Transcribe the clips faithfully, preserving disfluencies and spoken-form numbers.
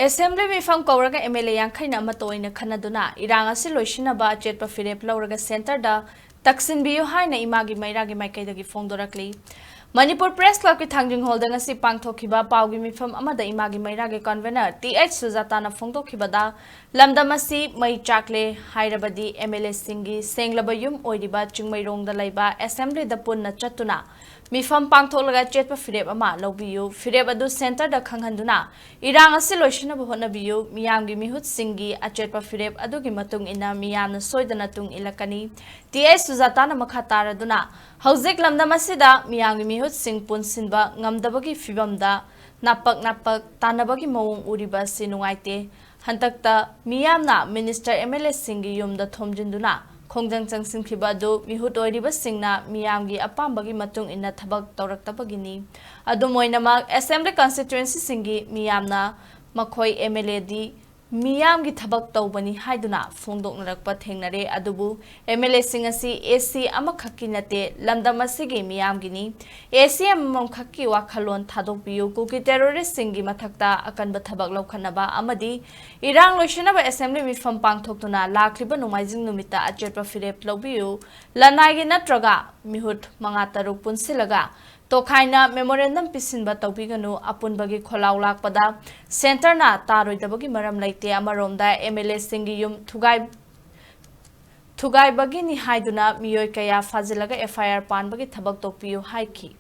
Assembly ꯃꯤꯐꯝ ꯀꯧꯔꯒ M L A ꯌꯥꯡꯈꯩꯅ ꯑꯃꯠꯇ ꯑꯣꯏꯅ ꯈꯟꯅꯗꯨꯅ ꯏꯔꯥꯡ ꯑꯁꯤ ꯂꯣꯏꯁꯤꯟꯅꯕ ꯑꯆꯦꯠꯄ ꯐꯤꯔꯦꯞ ꯂꯧꯔꯒ ꯁꯦꯟꯇꯔꯗ ꯇꯛꯁꯤꯟꯕꯤꯌꯨ ꯍꯥꯏꯅ ꯏꯃꯥꯒꯤ ꯃꯩꯔꯥꯒꯤ ꯃꯥꯏꯀꯩꯗꯒꯤ ꯐꯣꯡꯗꯣꯔꯛꯂꯤ꯫ ꯃꯅꯤꯄꯨꯔ ꯄ꯭ꯔꯦꯁ ꯀ꯭ꯂꯕꯀꯤ ꯊꯥꯡꯖꯤꯡ ꯍꯣꯜꯗ ꯉꯁꯤ ꯄꯥꯡꯊꯣꯛꯈꯤꯕ ꯄꯥꯎꯒꯤ ꯃꯤꯐꯝ ꯑꯃꯗ ꯏꯃꯥꯒꯤ ꯃꯩꯔꯥꯒꯤ ꯀꯟꯚꯦꯅꯔ ꯇꯤ ꯑꯩꯆ ꯁꯨꯖꯥꯇꯥꯅ ꯐꯣꯡꯗꯣꯛꯈꯤꯕꯗ, ꯂꯝꯗꯝ ꯑꯁꯤ ꯃꯩ ꯆꯥꯛꯂꯦ ꯍꯥꯏꯔꯕꯗꯤ ꯑꯦꯝ ꯑꯦꯜ ꯑꯦꯁꯤꯡꯒꯤ ꯁꯦꯡꯂꯕ ꯌꯨꯝ ꯑꯣꯏꯔꯤꯕ ꯆꯤꯡꯃꯩꯔꯣꯡꯗ ꯂꯩꯕ ꯑꯦꯁꯦꯝꯕ꯭ꯂꯤꯗ ꯄꯨꯟꯅ ꯆꯠꯇꯨꯅ ꯃꯤꯐꯝ ꯄꯥꯡꯊꯣꯛꯂꯒ ꯑꯆꯦꯠꯄ ꯐꯤꯔꯦꯞ ꯑꯃ ꯂꯧꯕꯤꯌꯨ꯫ ꯐꯤꯔꯦꯞ ꯑꯗꯨ ꯁꯦꯟꯇꯔꯗ ꯈꯪꯍꯟꯗꯨꯅ ꯏꯔꯥꯡ ꯑꯁꯤ ꯂꯣꯏꯁꯤꯟꯅꯕ ꯍꯣꯠꯅꯕꯤꯌꯨ꯫ ꯃꯤꯌꯥꯝꯒꯤ ꯃꯤꯍꯨꯠꯁꯤꯡꯒꯤ ꯑꯆꯦꯠꯄ ꯐꯤꯔꯦꯞ ꯑꯗꯨꯒꯤ ꯃꯇꯨꯡ ꯏꯟꯅ ꯃꯤꯌꯥꯝꯅ ꯁꯣꯏꯗꯅ ꯇꯨꯡ ꯏꯜꯂꯛꯀꯅꯤ꯫ ꯇꯤ ꯑꯩꯆ ꯁꯨꯖꯥꯇꯥꯅ ꯃꯈꯥ ꯇꯥꯔꯗꯨꯅ, ꯍꯧꯖꯤꯛ ꯂꯝꯗꯝ ꯑꯁꯤꯗ ꯃꯤꯌꯥꯝꯒꯤ ꯃꯤꯍꯨꯠꯁꯤꯡ ꯄꯨꯟꯁꯤꯟꯕ ꯉꯝꯗꯕꯒꯤ ꯐꯤꯕꯝꯗ ꯅꯥꯄꯛ ꯅꯥꯄꯛ ꯇꯥꯟꯅꯕꯒꯤ ꯃꯑꯣꯡ ꯎꯔꯤꯕ ꯑꯁꯤ ꯅꯨꯡꯉꯥꯏꯇꯦ꯫ ꯍꯟꯗꯛꯇ ꯃꯤꯌꯥꯝꯅ ꯃꯤꯅꯤꯁꯇꯔ ꯑꯦꯝ ꯑꯦꯜ ꯑꯦꯁꯤꯡꯒꯤ ꯌꯨꯝꯗ ꯊꯣꯝꯖꯤꯟꯗꯨꯅ ꯈꯣꯡꯖꯪ ꯆꯪꯁꯤꯟꯈꯤꯕ ꯑꯗꯨ ꯃꯤꯍꯨꯠ ꯑꯣꯏꯔꯤꯕꯁꯤꯡꯅ ꯃꯤꯌꯥꯝꯒꯤ ꯑꯄꯥꯝꯕꯒꯤ ꯃꯇꯨꯡ ꯏꯟꯅ ꯊꯕꯛ ꯇꯧꯔꯛꯇꯕꯒꯤꯅꯤ꯫ ꯑꯗꯨꯝ ꯑꯣꯏꯅꯃꯛ, ꯑꯦꯁꯦꯝꯕ꯭ꯂꯤ ꯀꯟꯁꯇꯤꯇ꯭ꯋꯦꯟꯁꯤꯁꯤꯡꯒꯤ ꯃꯤꯌꯥꯝꯅ ꯃꯈꯣꯏ ꯑꯦꯝ ꯑꯦꯜ ꯑꯦꯗꯤ ꯃꯤꯌꯥꯝꯒꯤ ꯊꯕꯛ ꯇꯧꯕꯅꯤ ꯍꯥꯏꯗꯨꯅ ꯐꯣꯡꯗꯣꯛꯅꯔꯛꯄ ꯊꯦꯡꯅꯔꯦ꯫ ꯑꯗꯨꯕꯨ ꯑꯦꯝ ꯑꯦꯜ ꯑꯦꯁꯤꯡ ꯑꯁꯤ ꯑꯦ ꯁꯤ ꯑꯃꯈꯛꯀꯤ ꯅꯠꯇꯦ, ꯂꯝꯗꯝ ꯑꯁꯤꯒꯤ ꯃꯤꯌꯥꯝꯒꯤꯅꯤ꯫ ꯑꯦ ꯁꯤ ꯑꯃꯃꯝꯈꯛꯀꯤ ꯋꯥꯈꯜꯂꯣꯟ ꯊꯥꯗꯣꯛꯄꯤꯌꯨ꯫ ꯀꯨꯀꯤ ꯇꯦꯔꯣꯔꯤꯁꯁꯤꯡꯒꯤ ꯃꯊꯛꯇ ꯑꯀꯟꯕ ꯊꯕꯛ ꯂꯧꯈꯠꯅꯕ ꯑꯃꯗꯤ ꯏꯔꯥꯡ ꯂꯣꯏꯁꯤꯟꯅꯕ ꯑꯦꯁꯦꯝꯕ꯭ꯂꯤ ꯃꯤꯐꯝ ꯄꯥꯡꯊꯣꯛꯇꯨꯅ ꯂꯥꯛꯂꯤꯕ ꯅꯣꯡꯃꯥꯏꯖꯤꯡ ꯅꯨꯃꯤꯠꯇ ꯑꯆꯦꯠꯄ ꯐꯤꯔꯦꯞ ꯂꯧꯕꯤꯌꯨ꯫ ꯂꯅꯥꯏꯒꯤ ꯅꯠꯇ꯭ꯔꯒ ꯃꯤꯍꯨꯠ ꯃꯉꯥ ꯇꯔꯨꯛ ꯄꯨꯟꯁꯤꯜꯂꯒ ꯇꯣꯈꯥꯏꯅ ꯃꯦꯃꯣꯔꯦꯟꯗꯝ ꯄꯤꯁꯤꯟꯕ ꯇꯧꯕꯤꯒꯅꯨ꯫ ꯑꯄꯨꯟꯕꯒꯤ ꯈꯣꯜꯂꯥꯎ ꯂꯥꯛꯄꯗ ꯁꯦꯟꯇꯔꯅ ꯇꯥꯔꯣꯏꯗꯕꯒꯤ ꯃꯔꯝ ꯂꯩꯇꯦ꯫ ꯑꯃꯔꯣꯝꯗ ꯑꯦꯝ ꯑꯦꯜ ꯑꯦꯁꯤꯡꯒꯤ ꯌꯨꯝ ꯊꯨꯒꯥꯏ-, ꯊꯨꯒꯥꯏꯕꯒꯤꯅꯤ ꯍꯥꯏꯗꯨꯅ ꯃꯤꯑꯣꯏ ꯀꯌꯥ ꯐꯥꯖꯤꯜꯂꯒ ꯑꯦꯐ ꯑꯥꯏ ꯑꯥꯔ ꯄꯥꯟꯕꯒꯤ ꯊꯕꯛ ꯇꯧꯕꯤꯌꯨ ꯍꯥꯏꯈꯤ꯫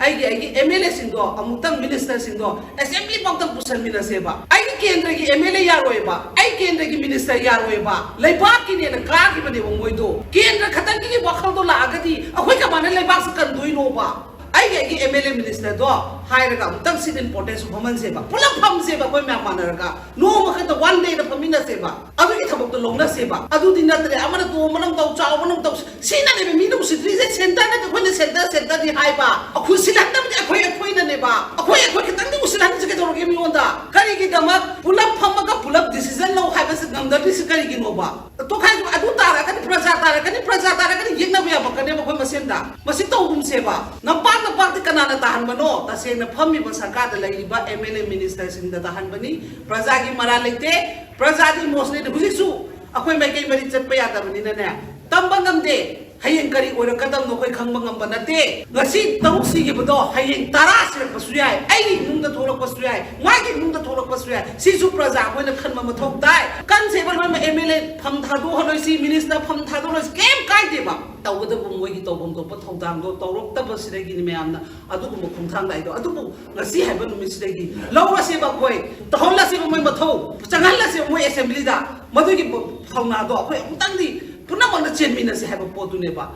ꯑꯩꯒꯤ ꯑꯩꯒꯤ ꯑꯦꯝ ꯑꯦꯜ ꯑꯦꯁꯤꯡꯗꯣ ꯑꯃꯨꯛꯇꯪ ꯃꯤꯅꯤꯁꯇꯔꯁꯤꯡꯗꯣ ꯑꯦꯁꯦꯝꯕ꯭ꯂꯤ ꯐꯥꯎꯇꯪ ꯄꯨꯁꯟꯃꯤꯟꯅꯁꯦꯕ꯫ ꯑꯩꯒꯤ ꯀꯦꯟꯗ꯭ꯔꯒꯤ ꯑꯦꯝ ꯑꯦꯜ ꯑꯦ ꯌꯥꯔꯣꯏꯕ, ꯑꯩ ꯀꯦꯟꯗ꯭ꯔꯒꯤ ꯃꯤꯅꯤꯁꯇꯔ ꯌꯥꯔꯣꯏꯕ꯫ ꯂꯩꯕꯥꯛꯀꯤꯅꯦꯅ ꯀꯥꯈꯤꯕꯅꯦꯕ ꯃꯣꯏꯗꯣ꯫ ꯀꯦꯟꯗ꯭ꯔ ꯈꯛꯇꯪꯒꯤ ꯋꯥꯈꯜꯗꯣ ꯂꯥꯛꯑꯒꯗꯤ ꯑꯩꯈꯣꯏ ꯀꯃꯥꯏꯅ ꯂꯩꯕꯥꯛꯁꯦ ꯀꯟꯗꯣꯏꯅꯣꯕ? ꯑꯩꯒꯤ ꯑꯩꯒꯤ ꯑꯦꯝ ꯑꯦꯜ ꯑꯦ ꯃꯤꯅꯤꯁꯇꯔꯗꯣ ꯍꯥꯏꯔꯒ ꯑꯃꯨꯛꯇꯪ sit in protest ꯐꯝꯍꯟꯁꯦꯕ, ꯄꯨꯂꯞ ꯐꯝꯁꯦꯕ ꯑꯩꯈꯣꯏ ꯃꯌꯥꯝ ꯃꯥꯟꯅꯔꯒ꯫ ꯅꯣꯡꯃ ꯈꯛꯇ one day ꯗ ꯐꯝꯃꯤꯟꯅꯁꯦꯕ, ꯑꯗꯨꯒꯤ ꯊꯕꯛꯇꯣ ꯂꯧꯅꯁꯦꯕ꯫ ꯑꯗꯨꯗꯤ ꯅꯠꯇ꯭ꯔꯦ, ꯑꯃꯅ ꯇꯣ ꯑꯃꯅ ꯇꯧ, ꯆꯥꯎꯕꯅ ꯇꯧ, ꯁꯤꯅꯅꯦꯕ ꯃꯤꯅ ꯎꯁꯤꯠꯇ꯭ꯔꯤꯁꯦ꯫ ꯁꯦꯟꯇꯔꯅꯗꯤ ꯑꯩꯈꯣꯏꯅ ꯁꯦꯟꯇꯔ ꯁꯦꯟꯇꯔꯅꯤ ꯍꯥꯏꯕ, ꯎꯁꯤꯠꯍꯟꯗꯕꯗꯤ ꯑꯩꯈꯣꯏ ꯑꯩꯈꯣꯏꯅꯅꯦꯕ꯫ ꯑꯩꯈꯣꯏ ꯑꯩꯈꯣꯏ ꯈꯤꯇꯪꯗꯤ ꯎꯁꯤꯠꯍꯟꯁꯤ ꯀꯩꯗꯧꯔꯒꯦ ꯃꯤꯉꯣꯟꯗ? ꯀꯔꯤ ꯒꯤꯗꯃꯛ ꯄꯨꯂꯞ ꯐꯝꯃꯒ ꯄꯨꯂꯞ ꯗꯤꯁꯤꯖꯟ ꯂꯧ ꯍꯥꯏꯕꯁꯤ ꯉꯝꯗ꯭ꯔꯤꯁꯤ ꯀꯔꯤꯒꯤꯅꯣꯕ? ꯇꯣꯈꯥꯏ ꯑꯗꯨ ꯇꯥꯔꯒꯗꯤ ꯄ꯭ꯔꯖꯥ ꯇꯥꯔꯒꯅꯤ, ꯄ꯭ꯔꯖꯥ ꯇꯥꯔꯒꯅꯤ ꯌꯦꯛꯅꯕ ꯌꯥꯕꯀꯅꯦꯕ ꯑꯩꯈꯣꯏ ꯃꯁꯦꯟꯗ꯫ ꯃꯁꯤ ꯇꯧꯒꯨꯝꯁꯦꯕ꯫ ꯅꯝꯄꯥꯛ ꯅꯝꯄꯥꯛꯇꯤ ꯀꯅꯥꯅ ꯇꯥꯍꯟꯕꯅꯣ? ꯇꯁꯦꯡꯅ ꯐꯝꯃꯤꯕ ꯁꯔꯀꯥꯔꯗ ꯂꯩꯔꯤꯕ ꯑꯦꯝ ꯑꯦꯜ ꯑꯦ ꯃꯤꯅꯤꯁꯇꯔꯁꯤꯡꯗ ꯇꯥꯍꯟꯕꯅꯤ꯫ ꯄ꯭ꯔꯖꯥꯒꯤ ꯃꯔꯥꯜ ꯂꯩꯇꯦ꯫ ꯄ꯭ꯔꯖꯥꯗꯤ ꯏꯃꯣꯁꯅꯦꯜ ꯍꯧꯖꯤꯛꯁꯨ ꯑꯩꯈꯣꯏ ꯃꯥꯏꯀꯩ ꯃꯔꯤ ꯆꯠꯄ ꯌꯥꯗꯕꯅꯤꯅꯅꯦ, ꯇꯝꯕ ꯉꯝꯗꯦ꯫ ꯍꯌꯦꯡ ꯀꯔꯤ ꯑꯣꯏꯔꯛꯀꯗꯕꯅꯣ ꯑꯩꯈꯣꯏ ꯈꯪꯕ ꯉꯝꯕ ꯅꯠꯇꯦ꯫ ꯉꯁꯤ ꯇꯔꯨꯛ ꯁꯤꯈꯤꯕꯗꯣ ꯍꯌꯦꯡ ꯇꯔꯥ ꯁꯤꯔꯛꯄꯁꯨ ꯌꯥꯏ, ꯑꯩꯒꯤ ꯏꯃꯨꯡꯗ ꯊꯣꯛꯂꯛꯄꯁꯨ ꯌꯥꯏ, ꯃꯥꯒꯤ ꯏꯃꯨꯡꯗ ꯊꯣꯛꯂꯛꯄꯁꯨ ꯌꯥꯏ꯫ ꯁꯤꯁꯨ ꯄ꯭ꯔꯖꯥ ꯑꯩꯈꯣꯏꯅ ꯈꯟꯕ ꯃꯊꯧ ꯇꯥꯏ꯫ ꯀꯟꯁꯦꯕꯜ ꯑꯣꯏꯕ ꯑꯦꯝ ꯑꯦꯜ ꯑꯦ ꯐꯝ ꯊꯥꯗꯣꯛꯍꯜꯂꯣꯏꯁꯤ, ꯃꯤꯅꯤꯁꯇꯔ ꯐꯝ ꯊꯥꯗꯣꯛꯍꯜꯂꯣꯏꯁꯤ, ꯀꯩꯝ ꯀꯥꯏꯗꯦꯕ꯫ ꯇꯧꯒꯗꯕ ꯃꯣꯏꯒꯤ ꯇꯧꯐꯝ ꯊꯣꯛꯄ ꯊꯧꯗꯥꯡꯗꯣ ꯇꯧꯔꯛꯇꯕꯁꯤꯗꯒꯤꯅꯤ ꯃꯌꯥꯝꯅ ꯑꯗꯨꯒꯨꯝꯕ ꯈꯣꯡꯊꯥꯡ ꯂꯥꯛꯏꯗꯣ꯫ ꯑꯗꯨꯕꯨ ꯉꯁꯤ ꯍꯥꯏꯕ ꯅꯨꯃꯤꯠꯁꯤꯗꯒꯤ ꯂꯧꯔꯁꯦꯕ ꯑꯩꯈꯣꯏ, ꯇꯧꯍꯜꯂꯁꯦꯕ ꯃꯣꯏ ꯃꯊꯧ, ꯆꯪꯍꯜꯂꯁꯦꯕ ꯃꯣꯏ ꯑꯦꯁꯦꯝꯕ꯭ꯂꯤꯗ꯫ ꯃꯗꯨꯒꯤ ꯊꯧꯅꯥꯗꯣ ꯑꯩꯈꯣꯏ ꯑꯃꯨꯛꯇꯪꯗꯤ ꯄꯨꯝꯅꯃꯛꯅ ꯆꯦꯟꯃꯤꯟꯅꯁꯦ ꯍꯥꯏꯕ ꯄꯣꯠꯇꯨꯅꯦꯕ꯫